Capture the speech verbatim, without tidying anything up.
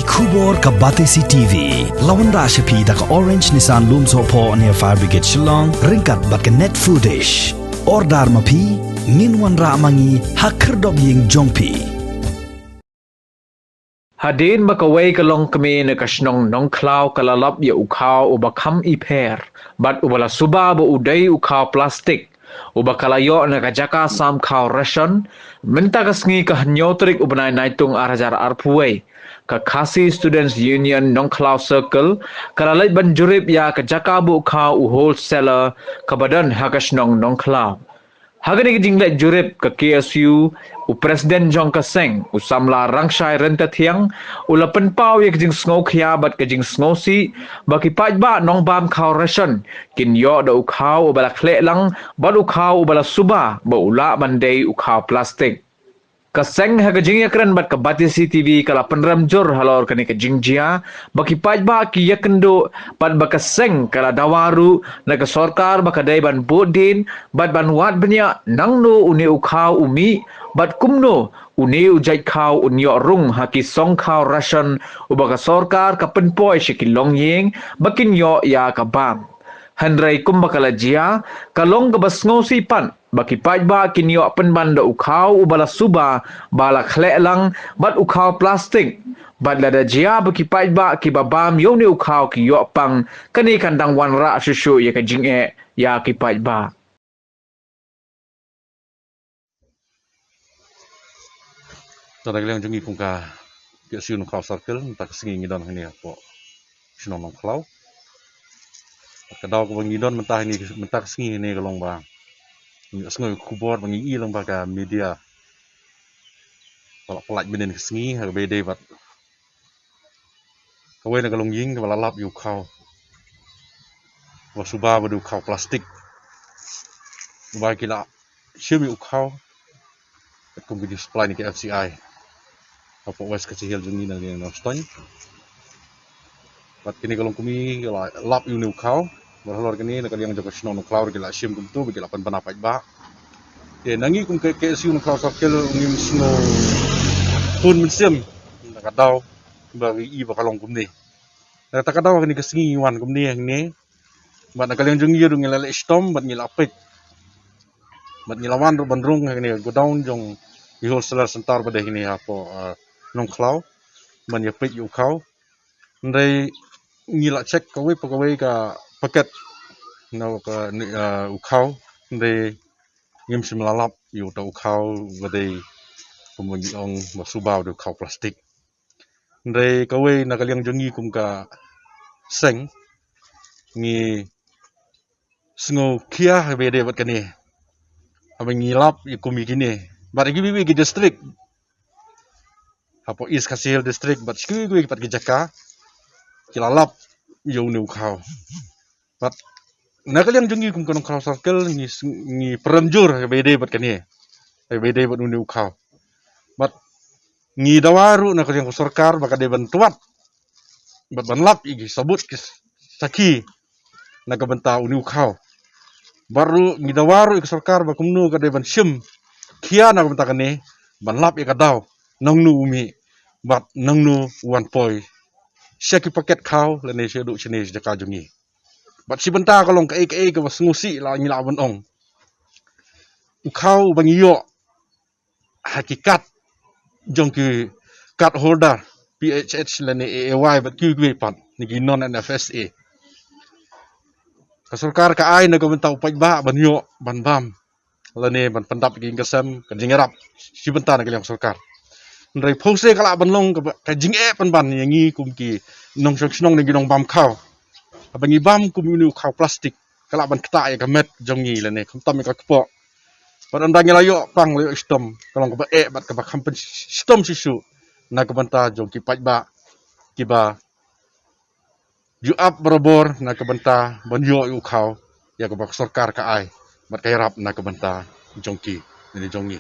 Khubor ka Batesi T V la wanrah sha phi da ka Orange Nissan Lumsohphoh near Fire Brigade Shillong, ryngkat bad ka Net Foodish. Order ma phi, ngin wanrah ma ngi ha khyrdop ïing jong phi. Hadien ba kawei ka longkmie na ka shnong Nongkhlaw ka la lap ïa u khaw uba kham ipher bad uba la suba ba u dei u khaw plastik uba ka la ïoh na ka jaka sam khaw ration, mynta ka sngi ka hynñiew tarik u bnai Naitung ar hajar arphew wei, ka Khasi Students Union Nongkhlaw Circle ka la leit ban jurip ïa ka jaka buh khaw u wholesaler kaba don ha ka shnong Nongkhlaw. Ha kane ka jingleit jurip, ka K S U, u president jong ka seng, u samla Rangshai Ryntathiang, u la pynpaw ïa ka jingsngewkhia bad ka jingsngewsih ba ki paidbah nongbam khaw ration kin ïoh da u khaw uba la khleh lang bad u khaw uba la suba ba u lah ban dei u khaw plastik. Ka seng ha ka jingïakren bad ka Batesi T V ka la pynrem jur halor kane ka jingjia ba ki paidbah ki ïakynduh bad ba ka seng ka la dawa ruh na ka sorkar ba ka dei ban bud dien bad ban wad bniah nangno une u khaw u mih bad kumno une u jait khaw un ïoh rung ha ki song khaw ration uba ka sorkar ka pynpoi sha ki longïing ba kin ïoh ïa ka bam. Hynrei kumba ka la jia, ka long kaba sngewsih pat ba ki paidbah kin ïoh pynban da u khaw uba la suba ba la khleh lang bad u khaw plastik. Bad lada jia ba ki paidbah kiba bam ïa une u khaw ki ïoh pang, kane kan dang wanrah shuh shuh ïa ka jingeh ïa ki paidbah. Te na ka liang jong ngi kum ka K S U Nongkhlaw Circle, mynta ka sngi ngi don hangne hapoh shnong Nongkhlaw. Ka daw kaba ngi don mynta hangne, mynta ka sngi hangne ka long ba ngi sngew khubor ba ngi i lang ba ka media ba la pyllait mynnin ka sngi ha kaba ïadei bad kawei na ka longïing kaba la lap ïa u khaw, ba suba ba dei u khaw plastik, ba ki la shim ïa u khaw kum ki supply na ka F C I hapoh West Khasi Hills jong ngi na ka liang Nongstoiñ. Bad kine ka longkmie ki la lap ïa une u khaw. Bad halor kane na ka liang jong ka shnong Nongkhlaw ki la shim kumto ba ki la pynbna paidbah. Te na ngi kum ka K S U Nongkhlaw Circle ngim sngewthuh mynsiem na ka daw ba ngi i ba ka long kumne. Na kata ka daw kane ka sngi ngi wan kumne hangne. Bad na ka liang jong ngi ruh ngi la leh shitom bad ngi la peit. Bad ngi la wan ruh ban rung hangne godown jong ki wholesaler center ba dei hangne hapoh, ah, Nongkhlaw ban ïa peit ïa u khaw. Hynrei ngi la check kawei pa kawei ka paket na ka, ah, u khaw. Hynrei ngim shym la lap ïa uta u khaw ba dei kumba ngi ong ba suba u dei u khaw plastik. Hynrei kawei na ka liang jong ngi kum ka seng ngi sngewkhia haba ïadei bad kane. Haba ngi lap ïa kum ïa kine bad ïa kiwei kiwei ki district hapoh East Khasi Hills District bad kiwei kiwei pat ki jaka ki la lap ïa une u khaw. Bad na ka liang jong ngi kum ka Nongkhlaw Circle ngi s-, ngi pynrem jur haba ïadei bad kane, haba ïadei bad une u khaw. Bad ngi dawa ruh na ka liang ka sorkar ba ka dei ban tuat bad ban lap ïa ki sabut ki sakhi na ka bynta une u khaw. Bad ruh ngi dawa ruh ïa ka sorkar ba kumno ka dei ban shim khia na ka bynta kane, ban lap ïa ka daw nangno u mih bad nangno u wan poi sha ki paket khaw lane shaduh shane sha jaka jong ngi. Bad shi bynta ka long kaei kaei kaba sngewsih la ngi lah ban ong. U khaw ba ngi ïoh ha ki card jong ki card holder P H H lane A A Y bad kiwei kiwei pat na ki non N F S A. Ka sorkar ka ai na ka bynta u paidbah ban ïoh ban bam lane ban pyndap ïa ka ïing ka sem, ka jingïarap shi bynta na ka liang sorkar. Hynrei phewse ka lah ban long ka, ka jingeh pynban ïa ngi kum ki nongshong shnong ne ki nongbam khaw. Haba ngi bam kum une u khaw plastik ka lah ban ktah ïa ka met jong ngi lane khamtam ïa ka kpoh. Bad ynda ngi la ïoh pang la ïoh shitom ka long kaba eh bad kaba kham pynshitom shisha na ka bynta jong ki paidbah kiba ju ap barabor na ka bynta ban ïoh ïa u khaw ïa kaba ka sorkar ka ai bad ka ïarap na ka bynta jong ki ne jong ngi.